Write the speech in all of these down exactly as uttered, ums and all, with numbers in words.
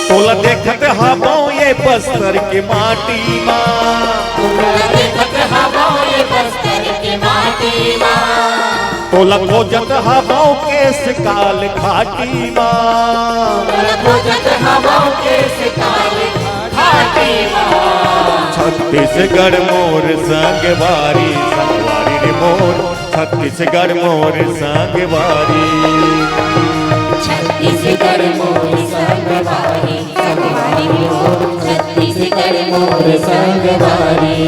तोला देखत हवं ये बस्तर के माटी मा। तोला देखत हवं ये बस्तर के माटी मा। तोला खोजत हवं केस काल घाटी मा। तोला खोजत हवं केस काल घाटी मा। छत्तीसगढ़ मोर संगवारी, संगवारी रे मोर, छत्तीसगढ़ मोर संगवारी। छत्तीसगढ़ मोर संगवारी, संगवारी मोर, छत्तीसगढ़ मोर संगवारी।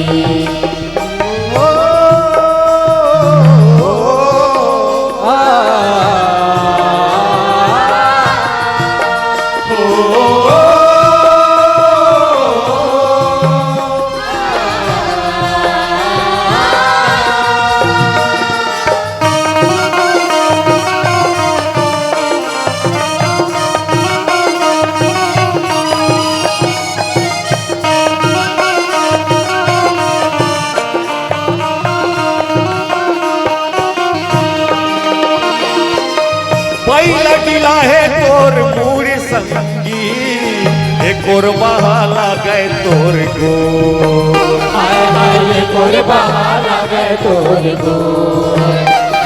पहिला गिला हे तोर मुड़ी संगी, एकोर बहा लागय तोर गोर। हाय हाय, एकोर बहा लागय तोर गोर।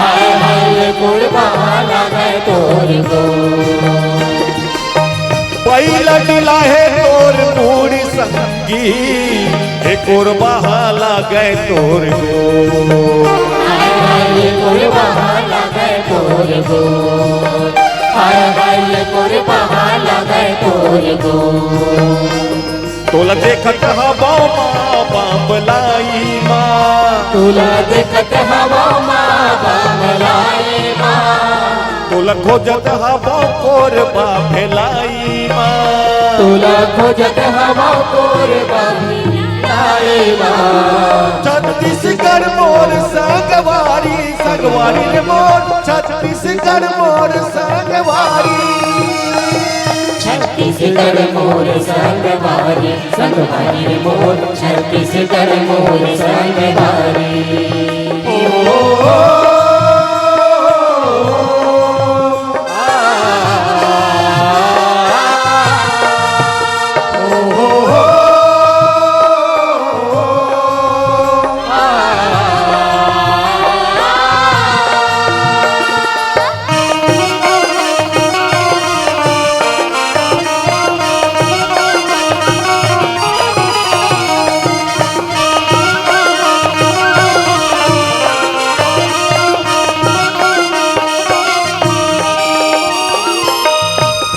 हाय हाय, एकोर बहा लागय तोर गोर। पहिला गिला हे तोर मुड़ी संगी, एकोर बहा लागय तोर गोर। हाय हाय, एकोर बहा लागय तोर गोर। हाय हाय, एकोर बहा लागय तोर गोर। तोला देखत हवं माँ बाबलाई माँ। तोला देखत हवं माँ बाबलाई माँ। तोला खोजत हवं कोरबा भेलाई माँ। तोला खोजत हवं कोरबा भेलाई माँ। छत्तीसगढ़ मोर संगवारी, संगवारी रे मोर, छत्तीसगढ़ मोर संगवारी। छत्तीसगढ़ मोर संगवारी, संगवारी रे मोर, छत्तीसगढ़ मोर संगवारी। ओ, ओ, ओ, ओ, आ, ओ, ओ, ओ,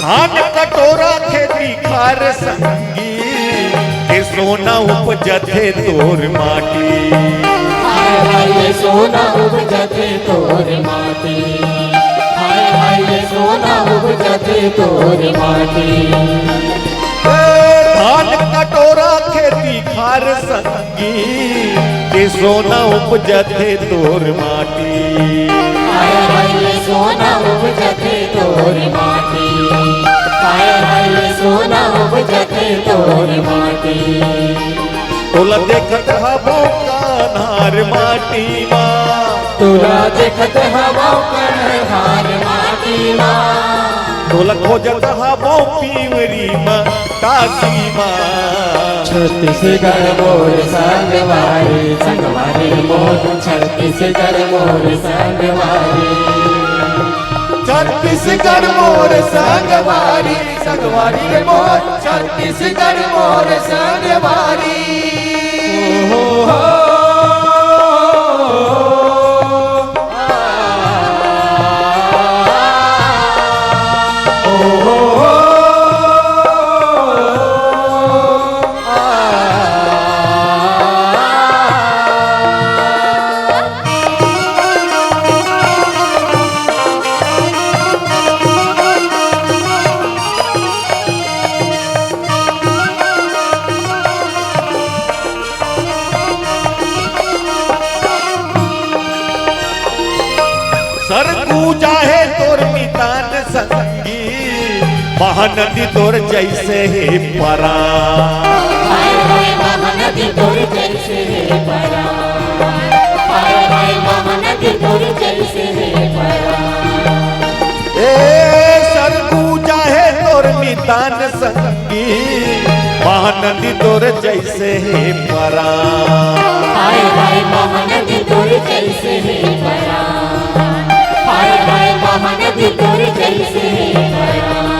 धान कटोरा खेती खार संगी, के सोना उपजथे तोर माटी। हाय हाय, ये सोना उपजथे तोर माटी। हाय हाय, ये सोना उपजथे तोर माटी। ए, धान कटोरा खेती खार संगी, के सोना उपजथे तोर माटी। हाय हाय, ये सोना उपजथे तोर माटी। हाय हाय, ये सोना उपजथे तोर माटी। तोला देखत हवं कन्हार माटी मा। तोला देखत हवं कन्हार माटी मा। तोला खोजत हवं पीवरी मा, टाकी मा। छत्तीसगढ़ मोर संगवारी, संगवारी रे मोर, छत्तीसगढ़ मोर संगवारी। छत्तीसगढ़ मोर संगवारी, संगवारी रे मोर, छत्तीसगढ़ मोर संगवारी। ओ हो हो। सरगुजा हे तोर नितान संगी, महानदी तोर जइसे हे परान। हाय हाय महानदी तोर जइसे हे परान। हाय हाय महानदी तोर जइसे हे परान। ए सरगुजा हे तोर नितान संगी, महानदी तोर जइसे हे परान। हाय हाय महानदी तोर जइसे हे परान। हाय हाय महानदी तोर जइसे हे परान।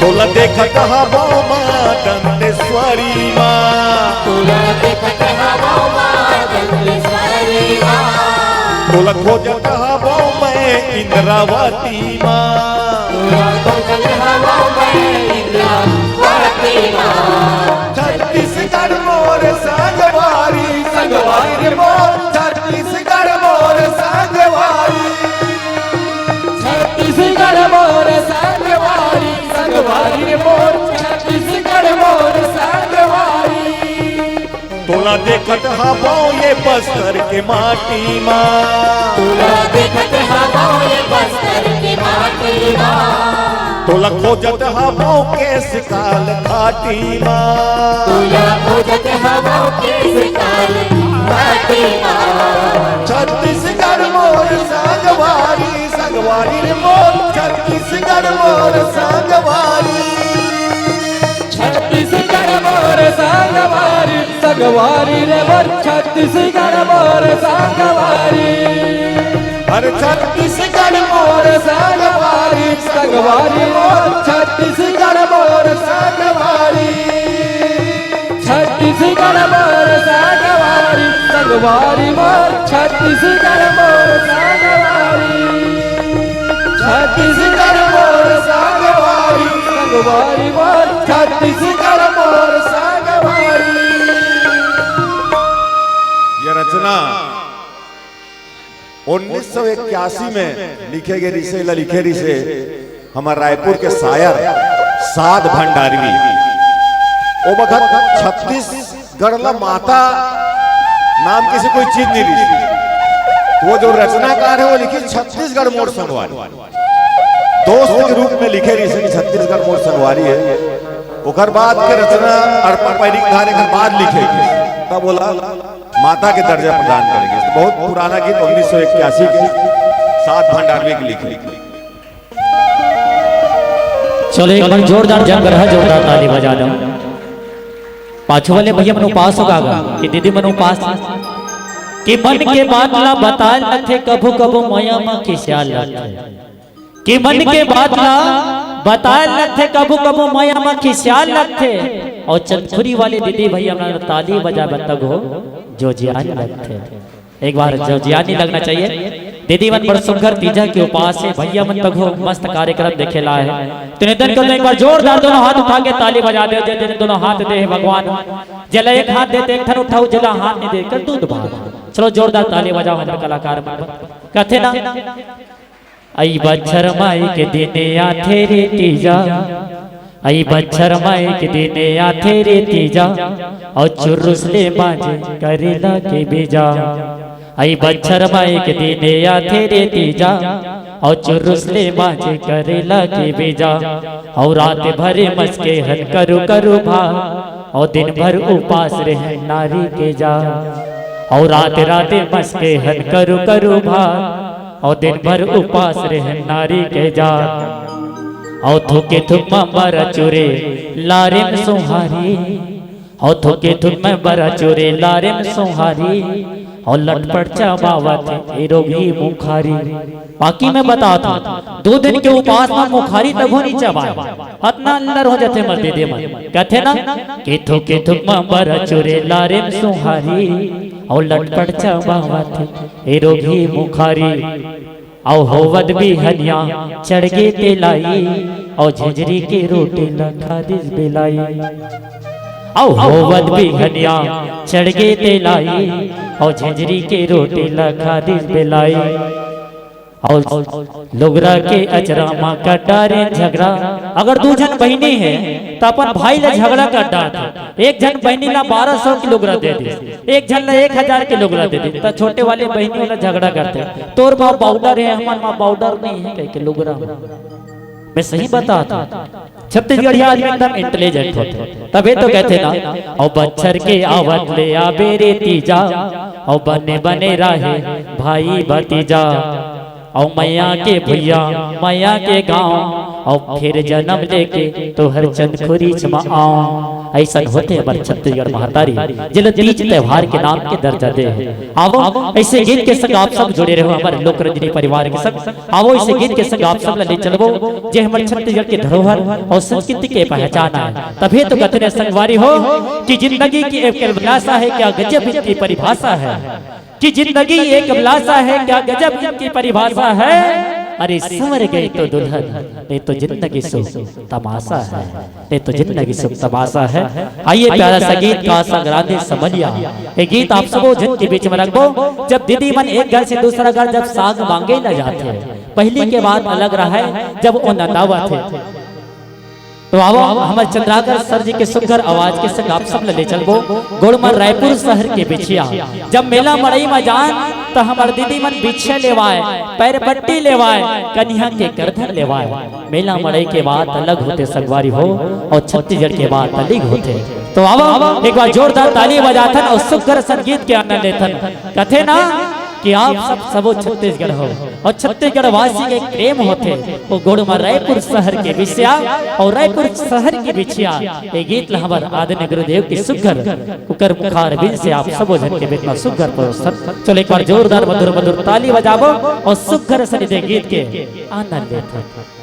तोला देखत हवं माँ दंतेश्वरी माँ। तोला देखत हवं माँ दंतेश्वरी माँ। तोला खोजत हवं मैं इंद्रावती माँ। तोला खोजत हवं मैं इंद्रावती माँ। छत्तीसगढ़ मोर संगवारी, संगवारी रे मोर छत्तीसगढ़ मोर संगवारी। छत्तीसगढ़ मोर संगवारी, संगवारी रे मोर छत्तीसगढ़ मोर संगवारी। तोला देखत हवं ये बस्तर के माटी मा। तोला देखत हवं ये बस्तर के माटी मा। तोला खोजत हवं केश काल घाटी मा। तोला खोजत हवं केश काल घाटी मा। छत्तीसगढ़ मोर संगवारी, संगवारी रे मोर छत्तीसगढ़ मोर संगवारी। छत्तीसगढ़ मोर संगवारी, संगवारी रे मोर छत्तीसगढ़ मोर संगवारी। अरे छत्तीसगढ़ मोर संगवारी, संगवारी मोर छत्तीसगढ़ मोर संगवारी। छत्तीसगढ़ मोर संगवारी, संगवारी मोर छत्तीसगढ़ मोर संगवारी। छत्तीसगढ़ मोर संगवारी, संगवारी मोर छत्तीसगढ़ मोर संगवारी। ये रचना उन्नीस सौ इक्यासी में लिखे गे रिहिसे, ला लिखे रिहिसे हमर रायपुर के शायर साध भंडारवी। ओ बखत छत्तीसगढ़ ला माता नाम के से कोई चीज नहीं रिहिस। वो जो रचनाकार हे, वो लिखिस छत्तीसगढ़ मोर संगवारी। दोस्त के रूप में लिखे रिहिसे कि छत्तीसगढ़ मोर संगवारी हे। ओकर बाद के रचना अड़पा पैरी के धारे के बाद लिखे गे, तब ओला माता के दर्जा प्रदान करे गे। बहुत पुराना गीत, उन्नीस सौ इक्यासी के, साध भंडारवी के लिखे। चलो, एक बार जोरदार जंग रहा, जोरदार ताली बजा दो। पाछू वाले भैया मन उपास हो गा कि दीदी मन उपास? कि मन के बात ला बताए लगथे, कभू कभू मया म खिसियाए लगथे। कि मन के बात ला बताए लगथे, कभू कभू मया म खिसियाए लगथे। अउ चंदखुरी वाले दीदी भैया मन ताली बजाए बर तको जोजियाए लगथे। एक बार जोजियाए नइ लगना चाहिए। दीदी मन बड़ सुघर तीजा के उपास हे, भैया मन तको मस्त कार्यक्रम देखे ला हे। तो नितन को तो एक बार जोरदार दोनों हाथ उठा के ताली बजा दे, जे जेन दोनों हाथ दे हे भगवान। जेला एक हाथ दे ते एक ठन उठाहू, जेला हाथ नइ दे कर दूध भात। चलो जोरदार ताली बजाओ हमर कलाकार मन बर। कथे ना, अई बछर म एक दिन आथे रे तीजा, अई बछर म एक दिन आथे रे तीजा, अउ चुरुस ले बाजे करेला के बीजा। अई बछर म एक दिन आथे रे तीजा, अउ चुरुस ले बाजे करेला के बीजा। अउ रात भर मस्के हन करू करू भा, अउ दिन भर उपास रेहे नारी के जा। अउ रात रात मस्के हन करू करू भा, अउ दिन भर उपास रेहे नारी के जा। अउ थुके थुक म बरा चुरे लारिम सुहारी, अउ थुके थुक म बरा चुरे लारिम सुहारी, अउ लटपट चबावत हे रोगही मुखारी। बाकी मैं बतात हूँ, दू दिन के उपास म मुखारी तको नइ चबाए, अतना अंदर हो जाथे मर दीदी मन। कथे ना, कि थुके थुक म बरा चुरे लारिम सुहारी, अउ लटपट चबावत हे रोगही मुखारी। अउ होवत बिहनिया चढ़ गे तेलाई, अउ झिझरी के रोटी ला खा दिस बेलाई। अउ होवत बिहनिया चढ़ गे तेलाई, अउ झिझरी के रोटी ला खा दिस बेलाई। अउ लुगरा के अचरा म कटारे झगरा। अगर दू झन बहिनी हे, त अपन भाई ला झगरा कर डारथे। एक झन बहिनी ला बारह सौ के लुगरा दे दिस, एक झन ला एक हजार के लुगरा दे दिस, त छोटे वाले बहिनी वाला झगरा करथे, "तोर माँ पाउडर हे, हमर माँ पाउडर नहीं है," कह के लुगरा। मैं सही बतात हूँ, छत्तीसगढ़िया आदमी एकदम इंटेलिजेंट होथे, तभे तो कहथे ना, "अउ बच्छर के आवत ले आबे रे तीजा, अउ बने बने राहे भाई भतीजा, अउ मैया के भुइयां, मैया के गांव, अउ फिर जन्म लेके तोहर चंदखुरीच म आंव।" अइसन होथे हमर छत्तीसगढ़ महतारी, जेला तीज त्योहार के नाम के दर्जा दे हे। आवो, अइसे गीत के संग आप सब जुड़े रहो हमर लोक रंजनी परिवार के संग। आवो, अइसे गीत के संग आप सब ला ले चलबो, जे हमर छत्तीसगढ़ के धरोहर अउ संस्कृति के पहचान आय। तभे तो कथे न संगवारी हो कि जिंदगी की एक अभिलाषा है, क्या गजब इनकी परिभाषा है। कि जिंदगी एक अभिलाषा है, क्या गजब इनकी परिभाषा है। अरे संवर गई तो दुल्हन, नहीं तो जिंदगी सो तमाशा है, नहीं तो जिंदगी सो तमाशा है। आइए प्यारा सा गीत का संग राधे समलिया, ये गीत आप सबो झन के बीच में रखबो। जब दीदी मन एक घर से दूसरा घर जब साग मांगे न जाथे, पहली के बात अलग रहे, जब वो नंदावत हे। तो आवो, हमर चंद्राकर सर जी के सुघर आवाज के संग आप सब ल ले चलबो। गोड़ म रायपुर शहर के बिछिया, जब मेला मड़ई म जान, त हमर दीदी मन बिछिया लेवाय, पैर पट्टी लेवाय, कनिहा के करधन लेवाय। मेला मड़ई के बात अलग होथे संगवारी हो, अउ छत्तीसगढ़ के बात अलग होथे। तो आवो, एक बार जोरदार ताली बजाथन अउ सुघर संगीत के आनंद लेथन। कथे ना कि आप सब सबो छत्तीसगढ़ हो अउ छत्तीसगढ़ वासी के प्रेम होथे। वो गोड़ म रायपुर शहर के बिछिया अउ रायपुर शहर के बिछिया, ये गीत ल हमर आदरणीय गुरुदेव के सुघर उकर मुखारबिंद से आप सबो झन के बीच म सुघर परोसन। चलो एक बार जोरदार मधुर मधुर ताली बजाबो अउ सुघर सनी दे गीत के आनंद लेथन।